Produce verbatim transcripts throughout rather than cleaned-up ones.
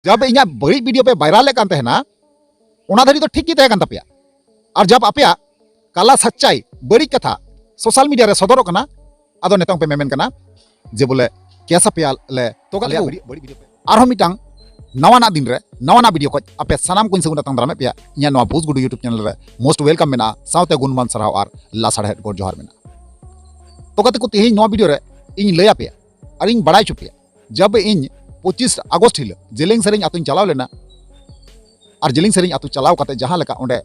ᱡᱟᱵ ᱤᱧᱟᱹᱜ ᱵᱟᱹᱲᱤᱡ ᱵᱷᱤᱰᱤᱭᱳ ᱯᱮ ᱵᱷᱟᱭᱨᱟᱞ ᱞᱮᱫ ᱠᱟᱱ ᱛᱟᱦᱮᱱᱟ, ᱚᱱᱟ ᱫᱷᱟᱹᱨᱤᱡ ᱫᱚ ᱴᱷᱤᱠ ᱜᱮ ᱛᱟᱦᱮᱸ ᱠᱟᱱ ᱛᱟᱯᱮᱭᱟ᱾ ᱟᱨ ᱡᱟᱵ ᱟᱯᱮᱭᱟᱜ ᱠᱟᱞᱟ ᱥᱟᱪᱪᱟᱭ ᱵᱟᱹᱲᱤᱡ ᱠᱟᱛᱷᱟ ᱥᱳᱥᱟᱞ ᱢᱤᱰᱤᱭᱟ ᱨᱮ ᱥᱚᱫᱚᱨᱚᱜ ᱠᱟᱱᱟ, ᱟᱫᱚ ᱱᱤᱛᱚᱝ ᱯᱮ ᱢᱮᱢᱮᱱ ᱠᱟᱱᱟ ᱡᱮ ᱵᱚᱞᱮ ᱠᱮᱥ ᱟᱯᱮᱭᱟ ᱞᱮ᱾ ᱛᱚ ᱜᱟᱛᱮ ᱟᱞᱮᱭᱟᱜ ᱠᱚ, ᱵᱟᱹᱲᱤᱡ, ᱵᱟᱹᱲᱤᱡ ᱵᱷᱤᱰᱤᱭᱳ ᱯᱮ᱾ ᱟᱨᱦᱚᱸ ᱢᱤᱫᱴᱟᱝ ᱱᱟᱣᱟᱱᱟᱜ ᱫᱤᱱ ᱨᱮ ᱱᱟᱣᱟᱱᱟᱜ ᱵᱷᱤᱰᱤᱭᱳ ᱠᱷᱚᱡ ᱟᱯᱮ ᱥᱟᱱᱟᱢ ᱠᱚᱧ ᱥᱟᱹᱜᱩᱱ ᱟᱛᱟᱝ ᱫᱟᱨᱟᱢᱮᱫ ᱯᱮᱭᱟ ᱤᱧᱟᱹᱜ ᱱᱚᱣᱟ ᱵᱩᱡᱽ ᱜᱩᱰᱩ YouTube ᱪᱮᱱᱮᱞ ᱨᱮ᱾ ᱢᱳᱥᱴ ᱣᱮᱞᱠᱟᱢ ᱢᱮᱱᱟᱜᱼᱟ, ᱥᱟᱶᱛᱮ ᱜᱩᱱᱢᱟᱱ ᱥᱟᱨᱦᱟᱣ ᱟᱨ ᱞᱟᱥᱟᱲᱦᱮᱫ ᱜᱚᱰ ᱡᱚᱦᱟᱨ ᱢᱮᱱᱟᱜᱼᱟ᱾ ᱛᱚ ᱜᱟᱛᱮ ᱠᱚ, ᱛᱮᱦᱮᱧ ᱱᱚᱣᱟ ᱵᱷᱤᱰᱤᱭᱳ ᱨᱮ ᱤᱧ ᱞᱟᱹᱭ ᱟᱯᱮᱭᱟ ᱟᱨ ᱤᱧ ᱵᱟᱲᱟᱭ ᱦᱚᱪᱚ ᱯᱮᱭᱟ, ᱡᱟᱵ ᱤᱧ ᱯᱚᱸᱪᱤᱥ ᱟᱜᱚᱥᱴ ᱦᱤᱞᱳᱜ ᱡᱮᱞᱮᱧ ᱥᱮᱨᱮᱧ ᱟᱛᱳᱧ ᱪᱟᱞᱟᱣ ᱞᱮᱱᱟ᱾ ᱟᱨ ᱡᱮᱞᱮᱧ ᱥᱮᱨᱮᱧ ᱟᱛᱳ ᱪᱟᱞᱟᱣ ᱠᱟᱛᱮ ᱡᱟᱦᱟᱸ ᱞᱮᱠᱟ ᱚᱸᱰᱮ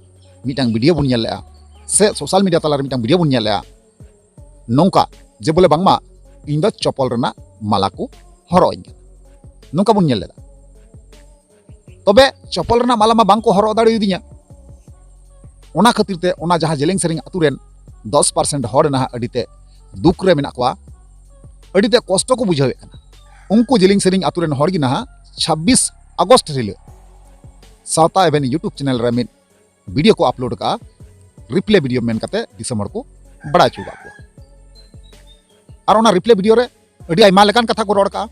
ᱢᱤᱫᱴᱟᱝ ᱵᱷᱤᱰᱤᱭᱳ ᱵᱚᱱ ᱧᱮᱞ ᱞᱮᱜᱼᱟ, ᱥᱮ ᱥᱳᱥᱟᱞ ᱢᱤᱰᱤᱭᱟ ᱛᱟᱞᱟᱨᱮ ᱢᱤᱫᱴᱟᱝ ᱵᱷᱤᱰᱤᱭᱳ ᱵᱚᱱ ᱧᱮᱞ ᱞᱮᱜᱼᱟ, ᱱᱚᱝᱠᱟ ᱡᱮ ᱵᱚᱞᱮ ᱵᱟᱝᱢᱟ ᱤᱧ ᱫᱚ ᱪᱚᱯᱚᱞ ᱨᱮᱱᱟᱜ ᱢᱟᱞᱟ ᱠᱚ ᱦᱚᱨᱚᱜ ᱟᱹᱧ ᱠᱟᱱᱟ, ᱱᱚᱝᱠᱟ ᱵᱚᱱ ᱧᱮᱞ ᱞᱮᱫᱟ᱾ ᱛᱚᱵᱮ ᱪᱚᱯᱚᱞ ᱨᱮᱱᱟᱜ ᱢᱟᱞᱟ ᱢᱟ ᱵᱟᱝ ᱠᱚ ᱦᱚᱨᱚᱜ ᱫᱟᱲᱮᱭᱟᱫᱤᱧᱟ᱾ ᱚᱱᱟ ᱠᱷᱟᱹᱛᱤᱨ ᱛᱮ ᱚᱱᱟ ᱡᱟᱦᱟᱸ ᱡᱮᱞᱮᱧ ᱥᱮᱨᱮᱧ ᱟᱛᱳ ᱨᱮᱱ ᱫᱚᱥ ᱯᱟᱨᱥᱮᱱᱴ ᱦᱚᱲ ᱱᱟᱦᱟᱜ ᱟᱹᱰᱤ ᱛᱮ ᱫᱩᱠ ᱨᱮ ᱢᱮᱱᱟᱜ ᱠᱚᱣᱟ, ᱟᱹᱰᱤ ᱛᱮ ᱠᱚᱥᱴᱚ ᱠᱚ ᱵᱩᱡᱷᱟᱹᱣᱮᱫ ᱠᱟᱱᱟ᱾ ᱩᱱᱠᱩ ᱡᱮᱞᱮᱧ ᱥᱮᱨᱮᱧ ᱟᱛᱳ ᱨᱮᱱ ᱦᱚᱲ ᱜᱮ ᱱᱟᱦᱟᱜ ᱪᱷᱟᱵᱵᱤᱥ ᱟᱜᱚᱥᱴ ᱦᱤᱞᱳᱜ ᱥᱟᱶᱛᱟ ᱮᱵᱷᱮᱱ YouTube ᱪᱮᱱᱮᱞ ᱨᱮ ᱢᱤᱫ ᱵᱷᱤᱰᱤᱭᱳ ᱠᱚ ᱟᱯᱞᱳᱰ ᱟᱠᱟᱫᱼᱟ, ᱨᱤᱯᱞᱮ ᱵᱷᱤᱰᱤᱭᱳ ᱢᱮᱱ ᱠᱟᱛᱮ ᱫᱤᱥᱚᱢ ᱦᱚᱲ ᱠᱚ ᱵᱟᱲᱟᱭ ᱦᱚᱪᱚ ᱟᱠᱟᱫ ᱠᱚᱣᱟ᱾ ᱟᱨ ᱚᱱᱟ ᱨᱤᱯᱞᱮ ᱵᱷᱤᱰᱤᱭᱳ ᱨᱮ ᱟᱹᱰᱤ ᱟᱭᱢᱟ ᱞᱮᱠᱟᱱ ᱠᱟᱛᱷᱟ ᱠᱚ ᱨᱚᱲ ᱠᱟᱜᱼᱟ,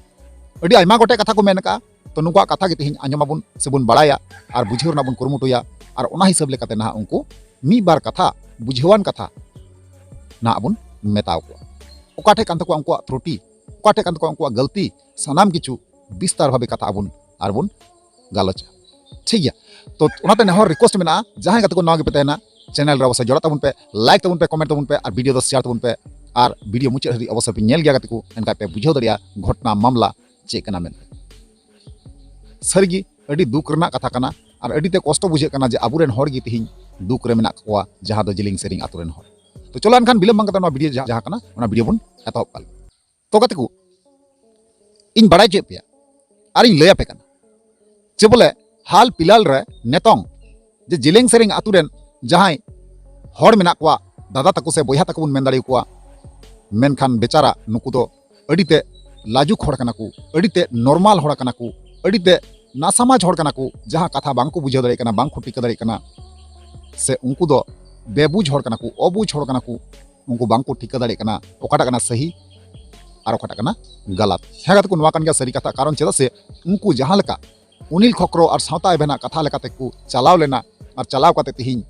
ᱟᱹᱰᱤ ᱟᱭᱢᱟ ᱜᱚᱴᱮᱡ ᱠᱟᱛᱷᱟ ᱠᱚ ᱢᱮᱱ ᱠᱟᱜᱼᱟ᱾ ᱛᱚ ᱱᱩᱠᱩᱣᱟᱜ ᱠᱟᱛᱷᱟ ᱜᱮ ᱛᱮᱦᱮᱧ ᱟᱸᱡᱚᱢ ᱟᱵᱚᱱ ᱥᱮᱵᱚᱱ ᱵᱟᱲᱟᱭᱟ ᱟᱨ ᱵᱩᱡᱷᱟᱹᱣ ᱨᱮᱱᱟᱜ ᱵᱚᱱ ᱠᱩᱨᱩᱢᱩᱴᱩᱭᱟ᱾ ᱟᱨ ᱚᱱᱟ ᱦᱤᱥᱟᱹᱵ ᱞᱮᱠᱟᱛᱮ ᱱᱟᱦᱟᱜ ᱩᱱᱠᱩ ᱢᱤᱫ ᱵᱟᱨ ᱠᱟᱛᱷᱟ, ᱵᱩᱡᱷᱟᱹᱣᱟᱱ ᱠᱟᱛᱷᱟ ᱱᱟᱦᱟᱜ ᱵᱚᱱ ᱢᱮᱛᱟᱣ ᱠᱚᱣᱟ᱾ ᱚᱠᱟ ᱴᱷᱮᱡ ᱠᱟᱱ ᱛᱟᱠᱚᱣᱟ ᱩᱱᱠᱩᱣᱟᱜ ᱛᱨᱩᱴᱤ, ᱚᱠᱟ ᱴᱷᱮᱡ ᱠᱟᱱ ᱛᱟᱠᱚᱣᱟ ᱩᱱᱠᱩᱣᱟᱜ ᱜᱟᱹᱞᱛᱤ, ᱥᱟᱱᱟᱢ ᱠᱤᱪᱷᱩ ᱵᱤᱥᱛᱟᱨ ᱵᱷᱟᱵᱮ ᱠᱟᱛᱷᱟ ᱟᱵᱚᱱ ᱟᱨ ᱵᱚᱱ ᱜᱟᱞᱚᱪᱟ᱾ ᱴᱷᱤᱠ ᱜᱮᱭᱟ, ᱛᱚ ᱚᱱᱟᱛᱮ ᱱᱮᱦᱚᱨ ᱨᱤᱠᱣᱮᱥᱴ ᱢᱮᱱᱟᱜᱼᱟ, ᱡᱟᱦᱟᱸᱭ ᱜᱟᱛᱮ ᱠᱚ ᱱᱟᱣᱟ ᱜᱮᱯᱮ ᱛᱟᱦᱮᱱᱟ, ᱪᱮᱱᱮᱞ ᱨᱮ ᱚᱵᱚᱥᱥᱳᱭ ᱡᱚᱲᱟᱜ ᱛᱟᱵᱚᱱ ᱯᱮ, ᱞᱟᱭᱤᱠ ᱛᱟᱵᱚᱱ ᱯᱮ, ᱠᱚᱢᱮᱱᱴ ᱛᱟᱵᱚᱱ ᱯᱮ, ᱟᱨ ᱵᱷᱤᱰᱤᱭᱳ ᱫᱚ ᱥᱮᱭᱟᱨ ᱛᱟᱵᱚᱱ ᱯᱮ, ᱟᱨ ᱵᱷᱤᱰᱤᱭᱳ ᱢᱩᱪᱟᱹᱫ ᱦᱟᱹᱵᱤᱡ ᱚᱵᱚᱥᱥᱳᱭ ᱯᱮ ᱧᱮᱞ ᱜᱮᱭᱟ ᱜᱟᱛᱮ ᱠᱚ, ᱮᱱᱠᱷᱟᱱ ᱯᱮ ᱵᱩᱡᱷᱟᱹᱣ ᱫᱟᱲᱮᱭᱟᱜᱼᱟ ᱜᱷᱚᱴᱱᱟ ᱢᱟᱢᱞᱟ ᱪᱮᱫ ᱠᱟᱱᱟ ᱢᱮᱱᱛᱮ᱾ ᱥᱟᱹᱨᱤᱜᱮ ᱟᱹᱰᱤ ᱫᱩᱠ ᱨᱮᱱᱟᱜ ᱠᱟᱛᱷᱟ ᱠᱟᱱᱟ, ᱟᱨ ᱟᱹᱰᱤ ᱛᱮ ᱠᱚᱥᱴᱚ ᱵᱩᱡᱷᱟᱹᱜ ᱠᱟᱱᱟ ᱡᱮ ᱟᱵᱚᱨᱮᱱ ᱦᱚᱲ ᱜᱮ ᱛᱤᱦᱤᱧ ᱫᱩᱠ ᱨᱮ ᱢᱮᱱᱟᱜ ᱠᱚᱣᱟ, ᱡᱟᱦᱟᱸ ᱫᱚ ᱡᱮᱞᱮᱧ ᱥᱮᱨᱮᱧ ᱟᱛᱳ ᱨᱮᱱ ᱦᱚᱲ᱾ ᱛᱚ ᱪᱚᱞᱚ ᱮᱱᱠᱷᱟᱱ ᱵᱤᱞᱚᱢ ᱵᱟᱝ ᱠᱟᱛᱮ ᱱᱚᱣᱟ ᱵᱷᱤᱰᱤᱭᱳ ᱡᱟᱦᱟᱸ, ᱡᱟᱦᱟᱸ ᱠᱟᱱᱟ ᱚᱱᱟ ᱵᱷᱤᱰᱤᱭᱳ ᱵᱚᱱ ᱮᱛᱚᱦᱚᱵ ᱠᱟᱜ ᱞᱮᱜᱮ᱾ ᱛᱚ ᱜᱟᱛᱮ ᱠᱚ, ᱤᱧ ᱵᱟᱲᱟᱭ ᱦᱚᱪᱚᱭᱮᱫ ᱯᱮᱭᱟ ᱟᱨ ᱤᱧ ᱞᱟᱹᱭ ᱟᱯᱮ ᱠᱟᱱᱟ ᱡᱮ ᱵᱚᱞᱮ ᱦᱟᱞ ᱯᱤᱞᱟᱞ ᱨᱮ ᱱᱤᱛᱚᱝ ᱡᱮ ᱡᱮᱞᱮᱧ ᱥᱮᱨᱮᱧ ᱟᱛᱳ ᱨᱮᱱ ᱡᱟᱦᱟᱸᱭ ᱦᱚᱲ ᱢᱮᱱᱟᱜ ᱠᱚᱣᱟ, ᱫᱟᱫᱟ ᱛᱟᱠᱚ ᱥᱮ ᱵᱚᱭᱦᱟ ᱛᱟᱠᱚ ᱵᱚᱱ ᱢᱮᱱ ᱫᱟᱲᱮᱭᱟᱠᱚᱣᱟ, ᱢᱮᱱᱠᱷᱟᱱ ᱵᱮᱪᱟᱨᱟ ᱱᱩᱠᱩ ᱫᱚ ᱟᱹᱰᱤ ᱛᱮ ᱞᱟᱡᱩᱠ ᱦᱚᱲ ᱠᱟᱱᱟ ᱠᱚ, ᱟᱹᱰᱤ ᱛᱮ ᱱᱚᱨᱢᱟᱞ ᱦᱚᱲ ᱠᱟᱱᱟ ᱠᱚ, ᱟᱹᱰᱤ ᱛᱮ ᱱᱟᱥᱟᱢᱟᱡᱽ ᱦᱚᱲ ᱠᱟᱱᱟ ᱠᱚ, ᱡᱟᱦᱟᱸ ᱠᱟᱛᱷᱟ ᱵᱟᱝ ᱠᱚ ᱵᱩᱡᱷᱟᱹᱣ ᱫᱟᱲᱮᱭᱟᱜ ᱠᱟᱱᱟ, ᱵᱟᱝ ᱠᱚ ᱴᱷᱤᱠᱟᱹ ᱫᱟᱲᱮᱭᱟᱜ ᱠᱟᱱᱟ, ᱥᱮ ᱩᱱᱠᱩ ᱫᱚ ᱵᱮᱵᱩᱡᱽ ᱦᱚᱲ ᱠᱟᱱᱟ ᱠᱚ, ᱚᱵᱩᱡᱽ ᱦᱚᱲ ᱠᱟᱱᱟ ᱠᱚ, ᱩᱱᱠᱩ ᱵᱟᱝ ᱠᱚ ᱴᱷᱤᱠᱟᱹ ᱫᱟᱲᱮᱭᱟᱜ ᱠᱟᱱᱟ ᱚᱠᱟᱴᱟᱜ ᱠᱟᱱᱟ ᱥᱟᱹᱦᱤ ᱟᱨ ᱚᱠᱟᱴᱟᱜ ᱠᱟᱱᱟ ᱜᱟᱞᱟᱛ᱾ ᱦᱮᱸ ᱜᱟᱛᱮ ᱠᱚ, ᱱᱚᱣᱟ ᱠᱟᱱ ᱜᱮᱭᱟ ᱥᱟᱹᱨᱤ ᱠᱟᱛᱷᱟ, ᱠᱟᱨᱚᱱ ᱪᱮᱫᱟᱜ ᱥᱮ ᱩᱱᱠᱩ ᱡᱟᱦᱟᱸ ᱞᱮᱠᱟ ᱚᱱᱤᱞ ᱠᱷᱚᱠᱨᱚ ᱟᱨ ᱥᱟᱶᱛᱟ ᱮᱵᱷᱮᱱᱟᱜ ᱠᱟᱛᱷᱟ ᱞᱮᱠᱟᱛᱮ ᱠᱚ ᱪᱟᱞᱟᱣ ᱞᱮᱱᱟ᱾ ᱟᱨ ᱪᱟᱞᱟᱣ ᱠᱟᱛᱮ ᱛᱤᱦᱤᱧ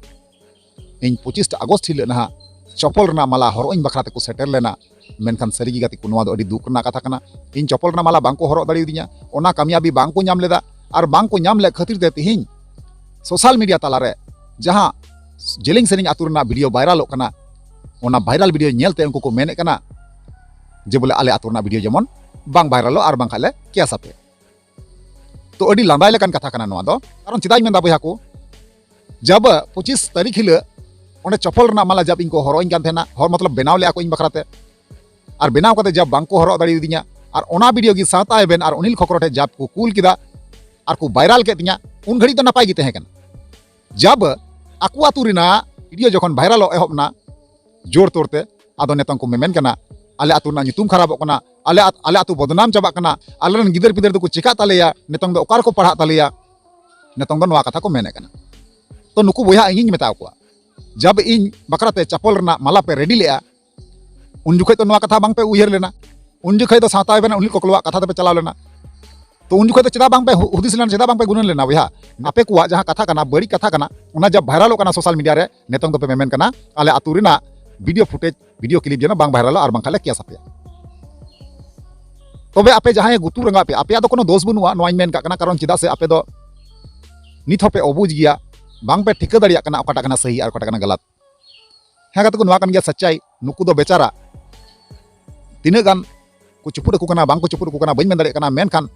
ᱤᱧ ᱯᱚᱸᱪᱤᱥ ᱟᱜᱚᱥᱴ ᱦᱤᱞᱳᱜ ᱱᱟᱦᱟᱜ ᱪᱚᱯᱚᱞ ᱨᱮᱱᱟᱜ ᱢᱟᱞᱟ ᱦᱚᱨᱚᱜ ᱤᱧ ᱵᱟᱠᱷᱨᱟ ᱛᱮᱠᱚ ᱥᱮᱴᱮᱨ ᱞᱮᱱᱟ᱾ ᱢᱮᱱᱠᱷᱟᱱ ᱥᱟᱹᱨᱤ ᱜᱮ ᱜᱟᱛᱮ ᱠᱚ, ᱱᱚᱣᱟ ᱫᱚ ᱟᱹᱰᱤ ᱫᱩᱠ ᱨᱮᱱᱟᱜ ᱠᱟᱛᱷᱟ ᱠᱟᱱᱟ᱾ ᱤᱧ ᱪᱚᱯᱚᱞ ᱨᱮᱱᱟᱜ ᱢᱟᱞᱟ ᱵᱟᱝ ᱠᱚ ᱦᱚᱨᱚᱜ ᱫᱟᱲᱮᱭᱟᱫᱤᱧᱟ, ᱚᱱᱟ ᱠᱟᱢᱭᱟᱵᱤ ᱵᱟᱝ ᱠᱚ ᱧᱟᱢ ᱞᱮᱫᱟ᱾ ᱟᱨ ᱵᱟᱝ ᱠᱚ ᱧᱟᱢ ᱞᱮᱫ ᱠᱷᱟᱹᱛᱤᱨ ᱛᱮ ᱛᱤᱦᱤᱧ ᱥᱳᱥᱟᱞ ᱢᱤᱰᱤᱭᱟ ᱛᱟᱞᱟᱨᱮ ᱡᱟᱦᱟᱸ ᱡᱮᱞᱮᱧ ᱥᱮᱨᱮᱧ ᱟᱹᱛᱩ ᱨᱮᱱᱟᱜ ᱵᱷᱤᱰᱤᱭᱳ ᱵᱷᱟᱭᱨᱟᱞᱚᱜ ᱠᱟᱱᱟ, ᱚᱱᱟ ᱵᱷᱟᱭᱨᱟᱞ ᱵᱷᱤᱰᱤᱭᱳ ᱧᱮᱞᱛᱮ ᱩᱱᱠᱩ ᱠᱚ ᱢᱮᱱᱮᱫ ᱠᱟᱱᱟ ᱡᱮ ᱵᱚᱞᱮ ᱟᱞᱮ ᱟᱹᱛᱩ ᱨᱮᱱᱟᱜ ᱵᱷᱤᱰᱤᱭᱳ ᱡᱮᱢᱚᱱ ᱵᱟᱝ ᱵᱷᱟᱭᱨᱟᱞᱚᱜ, ᱟᱨ ᱵᱟᱝᱠᱷᱟᱱ ᱞᱮ ᱠᱮᱥ ᱟᱯᱮ᱾ ᱛᱚ ᱟᱹᱰᱤ ᱞᱟᱸᱫᱟᱭ ᱞᱮᱠᱟᱱ ᱠᱟᱛᱷᱟ ᱠᱟᱱᱟ ᱱᱚᱣᱟ ᱫᱚ᱾ ᱠᱟᱨᱚᱱ ᱪᱮᱫᱟᱜ ᱤᱧ ᱢᱮᱱᱫᱟ ᱵᱚᱭᱦᱟ ᱠᱚ, ᱡᱟᱵ ᱯᱚᱸᱪᱤᱥ ᱛᱟᱹᱨᱤᱠᱷ ᱦᱤᱞᱳᱜ ᱚᱸᱰᱮ ᱪᱚᱯᱚᱞ ᱨᱮᱱᱟᱜ ᱢᱟᱞᱟ ᱡᱟᱵ ᱤᱧ ᱠᱚ ᱦᱚᱨᱚᱜ ᱤᱧ ᱠᱟᱱ ᱛᱟᱦᱮᱱᱟ, ᱦᱚᱨ ᱢᱚᱛᱞᱚᱵ ᱵᱮᱱᱟᱣ ᱞᱮᱫᱼᱟ ᱠᱚ ᱤᱧ ᱵᱟᱠᱷᱨᱟ ᱛᱮ᱾ ᱟᱨ ᱵᱮᱱᱟᱣ ᱠᱟᱛᱮ ᱡᱟᱵ ᱵᱟᱝ ᱠᱚ ᱦᱚᱨᱚᱜ ᱫᱟᱲᱮᱭᱟᱫᱤᱧᱟ᱾ ᱟᱨ ᱚᱱᱟ ᱵᱷᱤᱰᱤᱭᱳ ᱜᱮ ᱥᱟᱶᱛᱟ ᱮᱵᱷᱮᱱ ᱟᱨ ᱚᱱᱤᱞ ᱠᱷᱚᱠᱨᱚ ᱴᱷᱮᱱ ᱡᱟᱵ ᱠᱚ ᱠᱩᱞ ᱠᱮᱫᱟ ᱟᱨ ᱠᱚ ᱵᱷᱟᱭᱨᱟᱞ ᱠᱮᱫ ᱛᱤᱧᱟ᱾ ᱩᱱ ᱜᱷᱟᱹᱲᱤᱡ ᱫᱚ ᱱᱟᱯᱟᱭ ᱜᱮ ᱛᱟᱦᱮᱸ ᱠᱟᱱᱟ᱾ ᱡᱟᱵ ᱟᱠᱚ ᱟᱹᱛᱩ ᱨᱮᱱᱟᱜ ᱵᱷᱤᱰᱤᱭᱳ ᱡᱚᱠᱷᱚᱱ ᱵᱷᱟᱭᱨᱟᱞᱚᱜ ᱮᱦᱚᱵ ᱮᱱᱟ ᱡᱳᱨ ᱛᱳᱨ ᱛᱮ, ᱟᱫᱚ ᱱᱤᱛᱚᱝ ᱠᱚ ᱢᱮᱢᱮᱱ ᱠᱟᱱᱟ, ᱟᱞᱮ ᱟᱹᱛᱩ ᱨᱮᱱᱟᱜ ᱧᱩᱛᱩᱢ ᱠᱷᱟᱨᱟᱯᱚᱜ ᱠᱟᱱᱟ, ᱟᱞᱮ ᱟᱛ-, ᱟᱞᱮ ᱟᱹᱛᱩ ᱵᱚᱫᱱᱟᱢ ᱪᱟᱵᱟᱜ ᱠᱟᱱᱟ, ᱟᱞᱮ ᱨᱮᱱ ᱜᱤᱫᱟᱹᱨ ᱯᱤᱫᱟᱹᱨ ᱫᱚᱠᱚ ᱪᱮᱠᱟᱜ ᱛᱟᱞᱮᱭᱟ, ᱱᱤᱛᱚᱝ ᱫᱚ ᱚᱠᱟ ᱨᱮᱠᱚ ᱯᱟᱲᱦᱟᱜ ᱛᱟᱞᱮᱭᱟ, ᱱᱤᱛᱚᱝ ᱫᱚ ᱱᱚᱣᱟ ᱠᱟᱛᱷᱟ ᱠᱚ ᱢᱮᱱᱮᱫ ᱠᱟᱱᱟ᱾ ᱛᱚ ᱱᱩᱠᱩ ᱵᱚᱭᱦᱟ ᱤᱧᱤᱧ ᱢᱮᱛᱟ ᱠᱚᱣᱟ, ᱡᱟᱵ ᱤᱧ ᱵᱟᱠᱷᱨᱟ ᱛᱮ ᱪᱟᱯᱚᱞ ᱨᱮᱱᱟᱜ ᱢᱟᱞᱟ ᱯᱮ ᱨᱮᱰᱤ ᱞᱮᱜᱼᱟ, ᱩᱱ ᱡᱚᱠᱷᱚᱡ ᱫᱚ ᱱᱚᱣᱟ ᱠᱟᱛᱷᱟ ᱵᱟᱝᱯᱮ ᱩᱭᱦᱟᱹᱨ ᱞᱮᱱᱟ, ᱩᱱ ᱡᱚᱠᱷᱚᱡ ᱫᱚ ᱥᱟᱶᱛᱟ ᱮᱵᱷᱮᱱ ᱩᱱᱤ ᱠᱚᱠᱞᱚᱣᱟᱜ ᱠᱟᱛᱷᱟ ᱛᱮᱯᱮ ᱪᱟᱞᱟᱣ ᱞᱮᱱᱟ᱾ ᱛᱚ ᱩᱱ ᱡᱚᱠᱷᱚᱡ ᱫᱚ ᱪᱮᱫᱟᱜ ᱵᱟᱝᱯᱮ ᱦᱩ-, ᱦᱩᱫᱤᱥ ᱞᱮᱱᱟ, ᱪᱮᱫᱟᱜ ᱵᱟᱝᱯᱮ ᱜᱩᱱᱟᱹᱱ ᱞᱮᱱᱟ ᱵᱚᱭᱦᱟ? ᱟᱯᱮ ᱠᱚᱣᱟᱜ ᱡᱟᱦᱟᱸ ᱠᱟᱛᱷᱟ ᱠᱟᱱᱟ, ᱵᱟᱹᱲᱤᱡ ᱠᱟᱛᱷᱟ ᱠᱟᱱᱟ, ᱚᱱᱟ ᱡᱟᱵ ᱵᱷᱟᱭᱨᱟᱞᱚᱜ ᱠᱟᱱᱟ ᱥᱳᱥᱟᱞ ᱢᱤᱰᱤᱭᱟ ᱨᱮ, ᱱᱤᱛᱚᱝ ᱫᱚᱯᱮ ᱢᱮᱢᱮᱱ ᱠᱟᱱᱟ ᱟᱞᱮ ᱟᱹᱛᱩ ᱨᱮᱱᱟᱜ ᱵᱷᱤᱰᱤᱭᱳ ᱯᱷᱩᱴᱮᱡᱽ, ᱵᱷᱤᱰᱤᱭᱳ ᱠᱞᱤᱯ ᱡᱮᱱᱚ ᱵᱟᱝ ᱵᱷᱟᱭᱨᱟᱞᱚᱜ, ᱟᱨ ᱵᱟᱝᱠᱷᱟᱱ ᱞᱮ ᱠᱮᱥ ᱟᱯᱮᱭᱟ᱾ ᱛᱚᱵᱮ ᱟᱯᱮ ᱡᱟᱦᱟᱸᱭ ᱜᱩᱛᱩ ᱨᱟᱸᱜᱟᱣ ᱯᱮ, ᱟᱯᱮᱭᱟᱜ ᱫᱚ ᱠᱳᱱᱳ ᱫᱳᱥ ᱵᱟᱹᱱᱩᱜᱼᱟ, ᱱᱚᱣᱟᱧ ᱢᱮᱱ ᱠᱟᱜ ᱠᱟᱱᱟ, ᱠᱟᱨᱚᱱ ᱪᱮᱫᱟᱜ ᱥᱮ ᱟᱯᱮ ᱫᱚ ᱱᱤᱛ ᱦᱚᱸᱯᱮ ᱚᱵᱩᱡᱽ ᱜᱮᱭᱟ, ᱵᱟᱝᱯᱮ ᱴᱷᱤᱠᱟᱹ ᱫᱟᱲᱮᱭᱟᱜ ᱠᱟᱱᱟ ᱚᱠᱟᱴᱟᱜ ᱠᱟᱱᱟ ᱥᱟᱹᱦᱤ ᱟᱨ ᱚᱠᱟᱴᱟᱜ ᱠᱟᱱᱟ ᱜᱟᱞᱟᱛ᱾ ᱦᱮᱸ ᱜᱟᱛᱮ ᱠᱚ, ᱱᱚᱣᱟ ᱠᱟᱱ ᱜᱮᱭᱟ ᱥᱟᱪᱟᱭ᱾ ᱱᱩᱠᱩ ᱫᱚ ᱵᱮᱪᱟᱨᱟ ᱛᱤᱱᱟᱹᱜ ᱜᱟᱱ ᱠᱚ ᱪᱩᱯᱩᱫ ᱟᱠᱚ ᱠᱟᱱᱟ, ᱵᱟᱝ ᱠᱚ ᱪᱩᱯᱩᱫ ᱟᱠᱚ ᱠᱟᱱᱟ, ᱵᱟᱹᱧ ᱢᱮᱱ ᱫᱟᱲᱮᱭᱟᱜ ᱠᱟᱱᱟ, ᱢᱮᱱᱠᱷᱟᱱ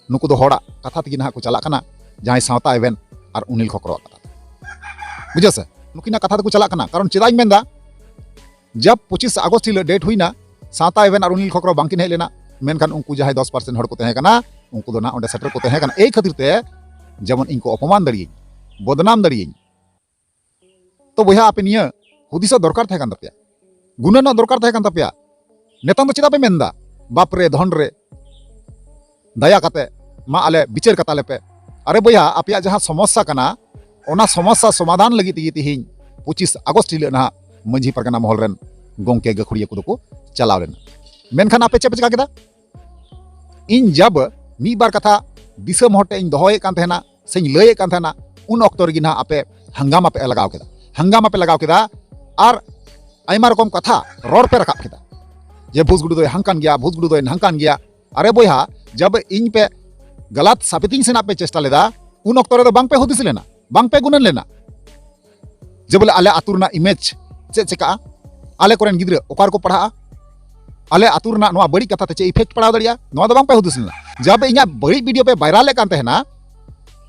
ᱱᱩᱠᱩ ᱫᱚ ᱦᱚᱲᱟᱜ ᱠᱟᱛᱷᱟ ᱛᱮᱜᱮ ᱱᱟᱦᱟᱜ ᱠᱚ ᱪᱟᱞᱟᱜ ᱠᱟᱱᱟ, ᱡᱟᱦᱟᱸᱭ ᱥᱟᱶᱛᱟ ᱮᱵᱷᱮᱱ ᱟᱨ ᱚᱱᱤᱞ ᱠᱷᱚᱠᱨᱚᱣᱟᱜ ᱠᱟᱛᱷᱟ ᱛᱮ᱾ ᱵᱩᱡᱷᱟᱹᱣ ᱥᱮ? ᱱᱩᱠᱤᱱᱟᱜ ᱠᱟᱛᱷᱟ ᱛᱮᱠᱚ ᱪᱟᱞᱟᱜ ᱠᱟᱱᱟ, ᱠᱟᱨᱚᱱ ᱪᱮᱫᱟᱜ ᱤᱧ ᱢᱮᱱᱫᱟ, ᱡᱟᱵ ᱯᱚᱸᱪᱤᱥ ᱟᱜᱚᱥᱴ ᱦᱤᱞᱳᱜ ᱰᱮᱴ ᱦᱩᱭᱱᱟ, ᱥᱟᱶᱛᱟ ᱮᱵᱷᱮᱱ ᱟᱨ ᱚᱱᱤᱞ ᱠᱷᱚᱠᱨᱚ ᱵᱟᱝᱠᱤᱱ ᱦᱮᱡ ᱞᱮᱱᱟ, ᱢᱮᱱᱠᱷᱟᱱ ᱩᱱᱠᱩ ᱡᱟᱦᱟᱸᱭ ᱫᱚᱥ ᱯᱟᱨᱥᱮᱱᱴ ᱦᱚᱲ ᱠᱚ ᱛᱟᱦᱮᱸ ᱠᱟᱱᱟ, ᱩᱱᱠᱩ ᱫᱚ ᱱᱟᱦᱟᱜ ᱚᱸᱰᱮ ᱥᱮᱴᱮᱨ ᱠᱚ ᱛᱟᱦᱮᱸ ᱠᱟᱱᱟ᱾ ᱮᱭ ᱠᱷᱟᱹᱛᱤᱨ ᱛᱮ ᱡᱮᱢᱚᱱ ᱤᱧ ᱠᱚ ᱚᱯᱚᱢᱟᱱ ᱫᱟᱲᱮᱭᱟᱹᱧ, ᱵᱚᱫᱱᱟᱢ ᱫᱟᱲᱮᱭᱟᱹᱧ᱾ ᱛᱚ ᱵᱚᱭᱦᱟ, ᱟᱯᱮ ᱱᱤᱭᱟᱹ ᱦᱩᱫᱤᱥᱚᱜ ᱫᱚᱨᱠᱟᱨ ᱛᱟᱦᱮᱸ ᱠᱟᱱ ᱛᱟᱯᱮᱭᱟ, ᱜᱩᱱᱟᱹᱱᱚᱜ ᱫᱚᱨᱠᱟᱨ ᱛᱟᱦᱮᱸ ᱠᱟᱱ ᱛᱟᱯᱮᱭᱟ᱾ ᱱᱤᱛᱚᱝ ᱫᱚ ᱪᱮᱫᱟᱜ ᱯᱮ ᱢᱮᱱᱫᱟ, ᱵᱟᱯ ᱨᱮ ᱫᱷᱚᱱ ᱨᱮ, ᱫᱟᱭᱟ ᱠᱟᱛᱮ ᱢᱟ ᱟᱞᱮ ᱵᱤᱪᱟᱹᱨ ᱠᱟᱛᱟ ᱞᱮᱯᱮ? ᱟᱨᱮ ᱵᱚᱭᱦᱟ, ᱟᱯᱮᱭᱟᱜ ᱡᱟᱦᱟᱸ ᱥᱚᱢᱚᱥᱥᱟ ᱠᱟᱱᱟ, ᱚᱱᱟ ᱥᱚᱢᱚᱥᱥᱟ ᱥᱚᱢᱟᱫᱷᱟᱱ ᱞᱟᱹᱜᱤᱫ ᱛᱮᱜᱮ ᱛᱤᱦᱤᱧ ᱯᱚᱸᱪᱤᱥ ᱟᱜᱚᱥᱴ ᱦᱤᱞᱳᱜ ᱱᱟᱦᱟᱜ ᱢᱟᱹᱡᱷᱤ ᱯᱟᱨᱜᱟᱱᱟ ᱢᱚᱦᱚᱞ ᱨᱮᱱ ᱜᱚᱢᱠᱮ ᱜᱟᱹᱠᱷᱩᱲᱤᱭᱟᱹ ᱠᱚᱫᱚ ᱠᱚ ᱪᱟᱞᱟᱣ ᱞᱮᱱᱟ᱾ ᱢᱮᱱᱠᱷᱟᱱ ᱟᱯᱮ ᱪᱮᱫ ᱯᱮ ᱪᱤᱠᱟ ᱠᱮᱫᱟ? ᱤᱧ ᱡᱟᱵ ᱢᱤᱫ ᱵᱟᱨ ᱠᱟᱛᱷᱟ ᱫᱤᱥᱟᱹᱢ ᱦᱚᱲ ᱴᱷᱮᱱ ᱤᱧ ᱫᱚᱦᱚᱭᱮᱫ ᱠᱟᱱ ᱛᱟᱦᱮᱱᱟ ᱥᱮᱧ ᱞᱟᱹᱭᱮᱫ ᱠᱟᱱ ᱛᱟᱦᱮᱱᱟ, ᱩᱱ ᱚᱠᱛᱚ ᱨᱮᱜᱮ ᱱᱟᱦᱟᱜ ᱟᱯᱮ ᱦᱟᱝᱜᱟᱢᱟ ᱯᱮ ᱞᱟᱜᱟᱣ ᱠᱮᱫᱟ᱾ ᱦᱟᱝᱜᱟᱢᱟ ᱯᱮ ᱞᱟᱜᱟᱣ ᱠᱮᱫᱟ ᱟᱨ ᱟᱭᱢᱟ ᱨᱚᱠᱚᱢ ᱠᱟᱛᱷᱟ ᱨᱚᱲ ᱯᱮ ᱨᱟᱠᱟᱵ ᱠᱮᱫᱟ᱾ ᱡᱮ ᱵᱷᱩᱥ ᱜᱩᱰᱩ ᱫᱚᱭ ᱦᱟᱝᱠᱟᱱ ᱜᱮᱭᱟ, ᱵᱷᱩᱥ ᱜᱩᱰᱩ ᱫᱚᱭ ᱱᱟᱝᱠᱟᱱ ᱜᱮᱭᱟ᱾ ᱟᱨᱮ ᱵᱚᱭᱦᱟ, ᱡᱟᱵ ᱤᱧ ᱯᱮ ᱜᱟᱞᱟᱛ ᱥᱟᱵᱤᱛᱤᱧ ᱥᱮᱱᱟᱜ ᱯᱮ ᱪᱮᱥᱴᱟ ᱞᱮᱫᱟ, ᱩᱱ ᱚᱠᱛᱚ ᱨᱮᱫᱚ ᱵᱟᱝ ᱯᱮ ᱦᱩᱫᱤᱥ ᱞᱮᱱᱟ, ᱵᱟᱝ ᱯᱮ ᱜᱩᱱᱟᱹᱱ ᱞᱮᱱᱟ᱾ ᱡᱮ ᱵᱚᱞᱮ ᱟᱞᱮ ᱟᱹᱛᱩ ᱨᱮᱱᱟᱜ image ᱪᱮᱫ ᱪᱮᱠᱟᱜᱼᱟ, ᱟᱞᱮ ᱠᱚᱨᱮᱱ ᱜᱤᱫᱽᱨᱟᱹ ᱚᱠᱟ ᱨᱮᱠᱚ ᱯᱟᱲᱦᱟᱜᱼᱟ, ᱟᱞᱮ ᱟᱹᱛᱩ ᱨᱮᱱᱟᱜ ᱱᱚᱣᱟ ᱵᱟᱹᱲᱤᱡ ᱠᱟᱛᱷᱟ ᱛᱮ ᱪᱮᱫ effect ᱯᱟᱲᱟᱣ ᱫᱟᱲᱮᱭᱟᱜᱼᱟ, ᱱᱚᱣᱟ ᱫᱚ ᱵᱟᱝ ᱯᱮ ᱦᱩᱫᱤᱥ ᱞᱮᱱᱟ᱾ ᱡᱟᱵ ᱤᱧᱟᱹᱜ ᱵᱟᱹᱲᱤᱡ video ᱯᱮ viral ᱮᱫ ᱠᱟᱱ ᱛᱟᱦᱮᱱᱟ,